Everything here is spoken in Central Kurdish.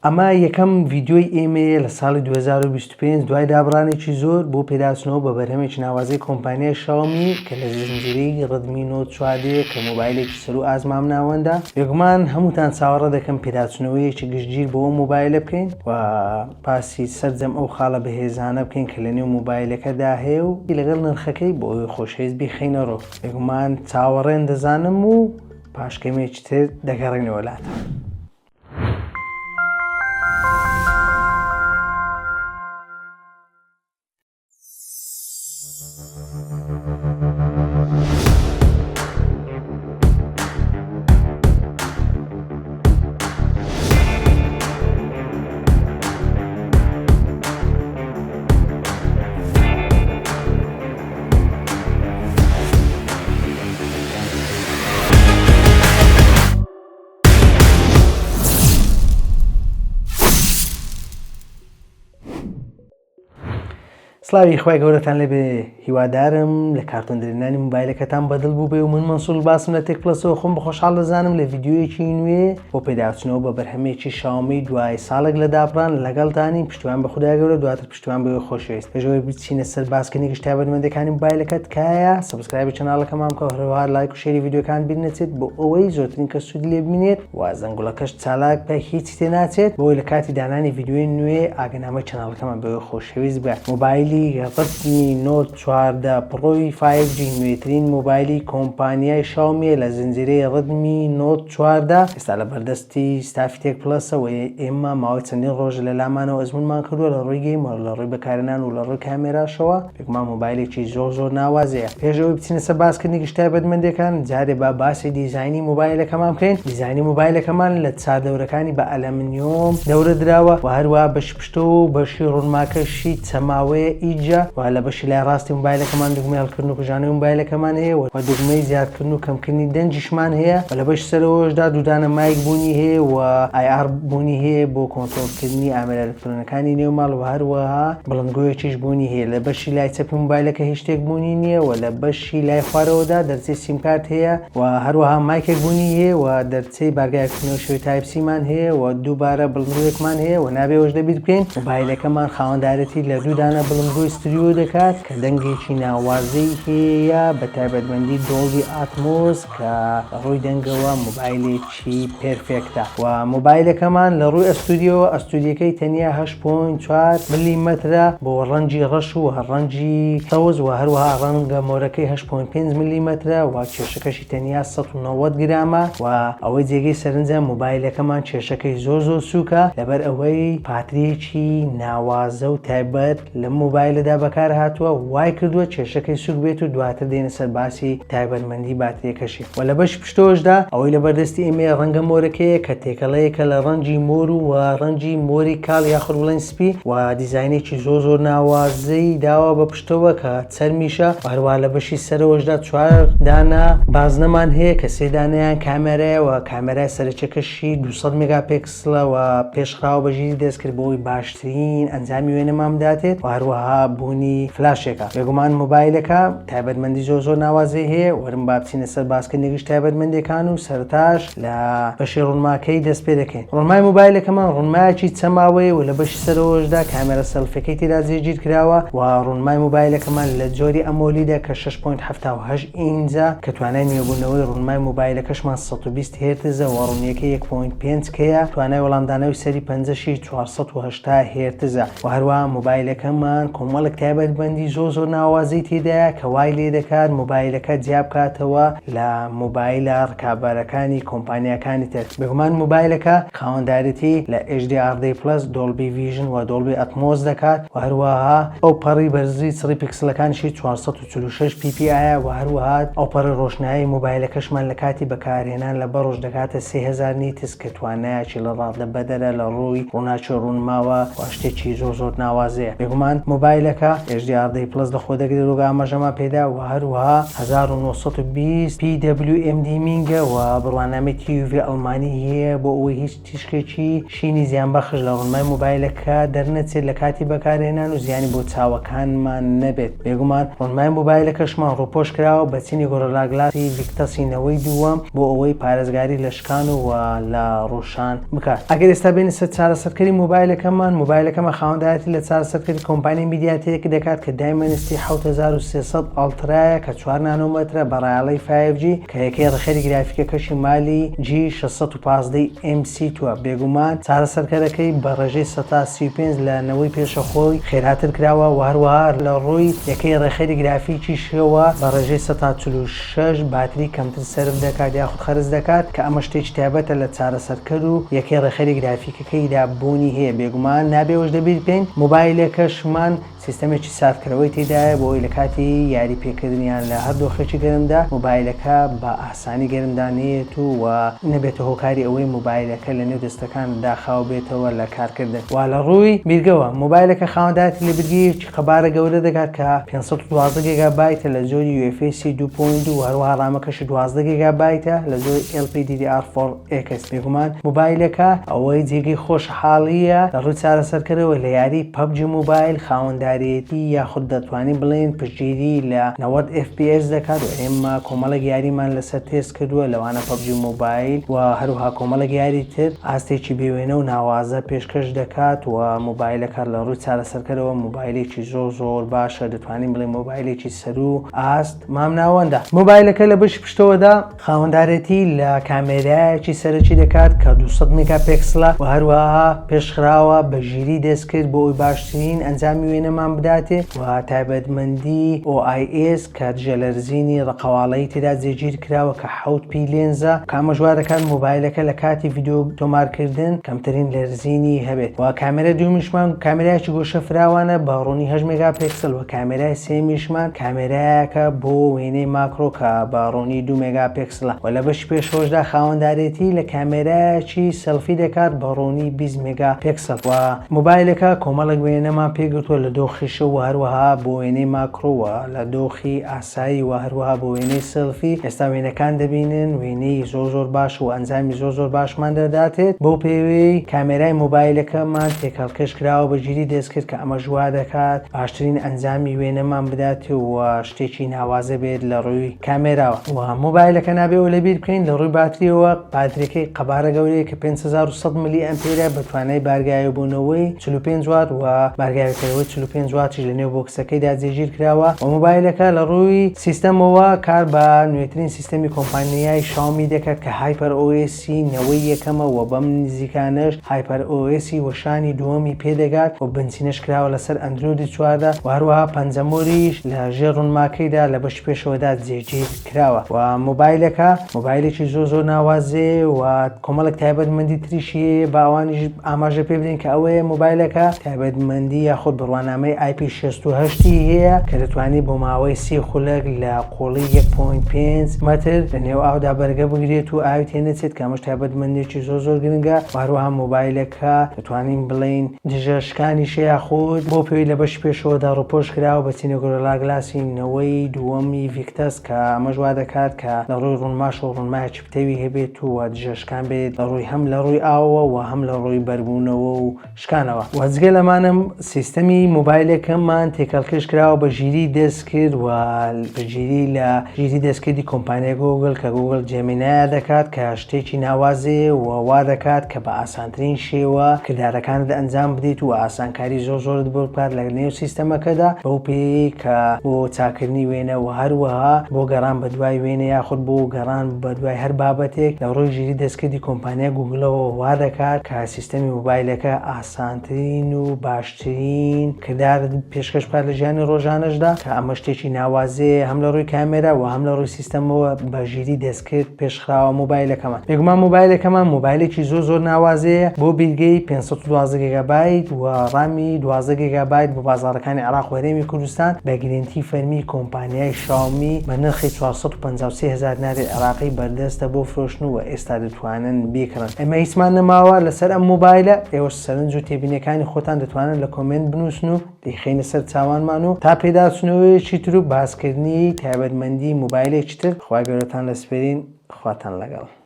ئەمە یەکەم ڤیدیۆی ئێمەیە لە ساڵی 2025 دوای دابڕانێکی زۆر بۆ پێداچنەوە بە بەرهەمێکی ناوازەی کۆمپانیای شاومی کە لە زنجیرەی ڕدمی نۆت چواردەیە کە مۆبایلێکی سەروو ئاست مامناوەندە. بێگومان هەمووتان چاوەڕێ دەکەم پێداچنەوەیەکی گشتگیر بۆ ئەو مۆبایلە بکەین و باسی سەرجەم ئەو خاڵە بەهێزانە بکەین کە لەنێو مۆبایلەکەدا هەیە و لەگەڵ نرخەکەی بۆ ئەوەی خۆشەویست بیخەینە ڕوو. بێگومان چاوەڕێن دەزانم و پاش کەمێکی تر دەگەڕێینەوە لاتان. سڵاوی خوای گەورەتان لێبێ هیوادارم لە کارتۆن درێنانی موبایلەکەتان بەدڵ بوو بێ و من مەنسوور باسم لە تێک پلەسەوە خۆم بە خۆشحاڵ دەزانم لە ڤیدیۆیەکی نوێ بۆ پێداچنەوە بە بەرهەمێکی شاومی دوای ساڵێک لە دابڕان لەگەڵتانین پشتیوان بە خودای گەورە دواتر پشتیوان بەوەی خۆشەویست پێش ئەوەی بچینە سەر باسکردنی گشت تایبەتمەندەکانی موبایلەکە تکایە subscribe ی channel ەکەمان بکە و هەروەها لایک و share ی ڤیدیۆکان بیر نەچێت بۆ ئەوەی زۆرترین کەس سوودی لێ ببینێت و زەنگوڵەکەش چالاک بکە هیچی تێ ناچێت بۆ ئەوەی لە کاتی دانانی ڤیدیۆی نوێ ئاگەنامەی channel ەکەمان بەوەی خۆشەویست بگات. مۆبایلی ڕەدمی نۆت 14 پڕۆی 5G نوێترین مۆبایلی کۆمپانیای شاومیە لە زنجیرەی ڕەدمی نۆت 14 ئێستا لە بەردەستی ستافی تێک پڵەسە و ئێمە ماوەی چەندین ڕۆژە لە لامانەوە ئەزموونمان کردووە لە ڕووی game و لە ڕووی بەکارهێنان و لە ڕووی کامێراشەوە بێگومان مۆبایلێکی زۆر زۆر ناوازەیە. پێش ئەوەی بچینە سەر باسکردنی گشت تایبەتمەندیەکان جارێ با باسی دیزاینی مۆبایلەکەمان بکەین. دیزاینی مۆبایلەکەمان لە چاردەورەکانی بە ئەلەمنیۆم دەورە دراوە و هەروەها بەشی پشتەوە و بەشی ڕوونماکەشی چەماوەیە ئیجا و لە بەشی لای ڕاستی مۆبایلەکەمان دوگمەی هەڵکردن و کوژانەوەی مۆبایلەکەمان هەیە و دوگمەی زیادکردن و کەمکردنی دەنگیشمان هەیە و لە بەشی سەرەوەشدا دوودانە mic بوونی هەیە و IR بوونی هەیە بۆ کۆنترۆڵکردنی ئامێرە ئەلکترۆنەکانی نێو ماڵ و هەروەها بڵندگۆیەکیش بوونی هەیە. لە بەشی لای چەپی مۆبایلەکە هیچ شتێک بوونی نییە و لە بەشی لای خوارەوەدا دەرچەی سیمکارت هەیە و هەروەها mic ێک بوونی هەیە و دەرچەی بارگاویکردنەوەی شێوەی Type-C مان هەیە و دووبارە بڵندگۆیەکمان هەیە و نابێ ئەوەش لەبیر بکەین مۆبایلەکەمان خاوەندارێتی لە دوو دانە بڵندگۆی ستریۆ دەکات کە دەنگێکی ناوازەی هەیە بە تایبەتمەندی Dolby Atmos کە لە ڕووی دەنگەوە مۆبایلێکی perfect ە و مۆبایلەکەمان لە ڕووی ئەستوریەوە ئەستوریەکەی تەنیا 8.4 ملیمەترە بۆ ڕەنگی ڕەش و ڕەنگی سەوز و هەروەها ڕەنگە مۆرەکەی 8.5 ملیمەترە و کێشەکەشی تەنیا 190 گرامە و ئەوەی جێگەی سەرنجە مۆبایلەکەمان کێشەکەی زۆر زۆر سووکە لەبەر ئەوەی پاتریەکی ناوازە و تایبەت لەم مۆبایلەدا بەکار هاتووە وای کردووە کێشەکەی سوک بێت و دواتر دێنە سەر باسی تایبەتمەندی باتریەکەشی و لە بەشی پشتەوەشدا ئەوەی لە بەردەستی ئێمەیە ڕەنگە مۆرەکەیە کە تێکەڵەیەکە لە ڕەنگی مۆر و ڕەنگی مۆری کاڵ یاخود بڵێن سپی و دیزاینێکی زۆر زۆر ناوازەی داوە بە پشتەوە کە چەرمیشە و هەروەها لە بەشی سەرەوەشدا چوار دانە بازنەمان هەیە کە سێ دانەیان کامێرایە و کامێرای سەرەکیەکەشی 200 مێگاپێکسڵە و پێشخراوە بە ژیری دەستکرد بۆ ئەوەی باشترین ئەنجامی وێنەمان بداتێت و هەروەها بوونی فلاشێکە. بێگومان مۆبایلەکە تایبەتمەندی زۆر زۆر ناوازەی هەیە، وەرن با بچینە سەر باسکردنی گشت تایبەتمەندیەکان و سەرەتاش لە بەشی ڕوونماکەی دەست پێ دەکەین. ڕوونمای مۆبایلەکەمان ڕوونمایەکی چەماوەیە و لە بەشی سەرەوەشدا کامێرا سێڵفیەکەی تێدا جێگیر کراوە و ڕوونمای مۆبایلەکەمان لە جۆری AMOLED ە کە 6.78 ئینجە کە توانای نوێبوونەوەی ڕوونمای مۆبایلەکەشمان 120 هێرتزە و ڕوونیەکەی 1.5 K یە، توانای وەڵامدانەوەی سەری پەنجەشی 480 هێرتزە و هەروەها مۆبایلەکەمان کۆمەڵێک تایبەتمەندی زۆر زۆر ناوازەی تێدایە کە وای لێدەکات مۆبایلەکە جیابکاتەوە لە مۆبایلە ڕکابەرەکانی کۆمپانیاکانی تر. بێگومان مۆبایلەکە خاوەندارێتی لە HDR دە Plus، Dolby Vision و Dolby Atmos دەکات و هەروەها ئەوپەڕی بەرزی چڕی پیکسلەکانیشی 446 PPI ە و هەروەها ئەوپەڕی ڕۆشنایی مۆبایلەکەشمان لە کاتی بەکارهێنان لە بەڕۆژ دەگاتە 3000 nits کە توانایەکی لە ڕادە بەدەرە لە ڕووی ڕووناکی ڕوونماوە و شتێکی زۆر زۆر ناوازەیە. بێگومان مۆبایل. مۆبایلەکە HDR دە Plus لە خۆ دەگرێت وەک ئاماژەمان پێدا و هەروەها 1920 PWM dimming ە و بڕوانامەی TÜV ئەڵمانی هەیە بۆ ئەوەی هیچ تیشکێکی شینی زیانبەخش لە ڕوونمای مۆبایلەکە دەرنەچێت لە کاتی بەکارهێنان و زیانی بۆ چاوەکانمان نەبێت. بێگومان ڕوونمای مۆبایلەکەشمان ڕووپۆش کراوە بە چینی Gorilla Glass ی Victus ی نەوەی دووەم بۆ ئەوەی پارێزگاری لە شکان و لە ڕووشان بکات. ئەگەر ئێستا بێینە سەر چارەسەرکەری مۆبایلەکەمان، مۆبایلەکەمان خاوەندارێتی لە چارەسەرکەری کۆمپانیای MediaTek دەکات کە Dimensity 7300 Ultra یە کە چوار نانۆمەترە بە ڕایەڵەی 5G کە یەکەی ڕێکخەری گرافیکەکەشی Mali G 615 MC تووە، بێگومان چارەسەرکەرەکەی بە ڕێژەی سەتا 35 لە نەوەی پێشە خۆی خێراتر کراوە و هەروەها لە ڕووی یەکەی ڕێکخەری گرافیکیشەوە بە ڕێژەی سەتا 46 باتری کەمتر سەرف دەکات یاخود خەرج دەکات کە ئەمە شتێکی تایبەتە لە چارەسەرکەر و یەکەی ڕێکخەری گرافیکەکەیدا بوونی هەیە، بێگومان نابێ ئەوەش لەبیر بکەین مۆبایلەکەشمان سیستەمێکی ساردکەرەوەی تێدایە بۆ ئەوەی لە کاتی یاری پێکردن یان لە هەر دۆخێکی گەرمدا مۆبایلەکە بە ئاسانی گەرمدا نەیەت و و نەبێتە هۆکاری ئەوەی مۆبایلەکە لە نێو دەستەکانتدا خاو بێتەوە لە کارکردن. و لە ڕووی بیرگەوە مۆبایلەکە خاوەندارێتی لە بیرگەیەکی قەبارە گەورە دەکات کە 512 گێگا بایتە لە جۆری UFS 2.2 و هەروەها ڕامەکەشی 12 گێگا بایتە لە جۆری LPDDR4X. بێگومان مۆبایلەکە ئەوەی جێگەی خۆشحاڵییە لە ڕووی چارەسەرکەرەوە لە یاری PUBG Mobile خاوەندارێتی یاخود دەتوانین بڵێین پشتگیری لە 90 FPS دەکات و ئێمە کۆمەڵێک یاریمان لەسەر تێست کردووە لەوانە PUBG Mobile و هەروەها کۆمەڵێک یاری تر ئاستێکی بێوێنە و ناوازە پێشکەش دەکات و مۆبایلەکە لە ڕووی چارەسەرکەرەوە مۆبایلێکی زۆر زۆر باشە دەتوانین بڵێین مۆبایلێکی سەروو ئاست مامناوەندە. مۆبایلەکە لە بەشی پشتەوەدا خاوەندارێتی لە کامێرایەکی سەرەکی دەکات کە 200 مێگا پێکسلە و هەروەها پێشخراوە بە ژیری دەستکرد بۆ ئەوەی باشترین ئەنجامی وێنەمان بداتێ و تایبەتمەندی OIS کە دژە لەرزینی ڕەقەواڵەیی تێدا جێگیر کراوە کە 7 P lens ە کە ئەمەش وا دەکات مۆبایلەکە لە کاتی ڤیدیۆ تۆمارکردن کەمترین لەرزینی هەبێت و کامێرای دووەمیشمان کامێرایەکی گۆشە فراوانە بە ڕوونی 8 مێگا پێکسل و کامێرای سێیەمیشمان کامێرایەکە بۆ وێنەی ماکرۆ کە بە ڕوونی دوو مێگا پێکسلە و لە بەشی پێشەوەشدا خاوەندارێتی لە کامێرایەکی سێڵفی دەکات بە ڕوونی 20 مێگا پێکسل و مۆبایلەکە کۆمەڵێک وێنەمان پێگرتووە لە دۆخی شەو و هەروەها بۆ وێنەی ماکرۆ و لە دۆخی ئاسایی و هەروەها بۆ وێنەی سێڵفی ئێستا وێنەکان دەبینن وێنەی زۆر زۆر باش و ئەنجامی زۆر زۆر باشمان دەداتێت بەو پێوەی کامێرای مۆبایلەکەمان تێکەڵکێش کراوە بە ژیری دەستکرد کە ئەمەش وا دەکات باشترین ئەنجامی وێنەمان بدات و شتێکی ناوازە بێت لە ڕووی کامێراوە و مۆبایلەکە نابێ ئەوە لەبیر بکەین لە ڕووی باتریەوە باتریەکەی قەبارە گەورەیە کە 5100 ملی ئەمپێرە بە توانای بارگاویبوونەوەی 45 وات و بارگاویکەرەوەی 45 واتیش لە نێو بۆکسەکەیدا جێگیر کراوە و مۆبایلەکە لە ڕووی سیستەمەوە کار بە نوێترین سیستەمی کۆمپانیای شاومی دەکات کە HyperOS ی نەوەی یەکەمە و بەم نزیکانەش HyperOS ی وەشانی دووەمی پێدەگات و بنچینەش کراوە لەسەر ئەندرۆیدی 14 و هەروەها پەنجەمۆریش لە ژێر ڕوونماکەیدا لە بەشی پێشەوەدا جێگیر کراوە و مۆبایلەکە مۆبایلێکی زۆر زۆر ناوازەیە و کۆمەڵێک تایبەتمەندی تریشی هەیە با ئەوانیش ئاماژە پێ بدەین کە ئەوەیە مۆبایلەکە تایبەتمەندی یاخود بڕوانامەی IP68 ی هەیە کە دەتوانێت بۆ ماوەی سی خولەک لە قوڵی 1.5 مەتر لە نێو ئاودا بەرگە بگرێت و ئاوی تێنەچێت کە ئەمەش تایبەتمەندێکی زۆر زۆر گرنگە و هەروەها مۆبایلەکە دەتوانین بڵێین دژە شکانیشە یاخود بۆ پێوەی لە بەشی پێشەوەدا ڕوپۆش کراوە بە چینە Gorilla Glass ی نەوەی دووەمی Victus کە ئەمەش وا دەکات کە لە ڕووی ڕوونماشەوە ڕوونمایەکی پتەوی هەبێت و دژە شکان بێت لە ڕووی هەم لە ڕووی ئاوەوە و هەم لە ڕووی بەربوونەوە و شکانەوە. وە جگە لەمانەم سیستەمی مۆبایلەکەمان تێکەڵکێش کراوە بە ژیری دەستکرد و پشتگیری لە ژیری دەستکردی کۆمپانیای گوگل کە Google Gemini ە دەکات کە شتێکی ناوازەیە و وا دەکات کە بە ئاسانترین شێوە کردارەکانت ئەنجام بدەیت و ئاسانکاری زۆر زۆرت بۆ بکات لە نێو سیستەمەکەدا بەو پێیەی کە بۆ چاکردنی وێنە و هەروەها بۆ گەڕان بە دوای وێنە یاخود بۆ گەڕان بە دوای هەر بابەتێک لە ڕووی ژیری دەستکردی کۆمپانیای گوگلەوە وا دەکات کە سیستەمی مۆبایلەکە ئاسانترین و باشترین کردارت پێشکەش بکات لە ژیانی ڕۆژانەشدا کە ئەمە شتێکی ناوازەیە هەم لە ڕووی کامێرا و هەم لە ڕووی سیستەمەوە بە ژیری دەستکرد پێشخراوە مۆبایلەکەمان. بێگومان مۆبایلەکەمان مۆبایلێکی زۆر زۆر ناوازەیە بۆ بیرگەی 512 گێگابایت و ڕامی 12 گێگابایت بۆ بازاڕەکانی عێراق و هەرێمی کوردستان بە گرێنتی فەرمی کۆمپانیای شاومی بە نرخی 453 هەزار دیناری عێراقی بەردەستە بۆ فرۆشتن و ئێستا دەتوانن بیکڕن. ئێمە هیچمان نەماوە لەسەر ئەم مۆبایلە، ئێوەش سەرنج و تێبینیەکانی خۆتان دەتوانن لە comment بنووسن و. دەیخەینە سەر چاوانمان و تا پێداچوونەوەیەکی تر و باسکردنی تایبەتمەندی مۆبایلێکی تر خوای گەورەتان لەسپێرین خواتان لەگەڵ.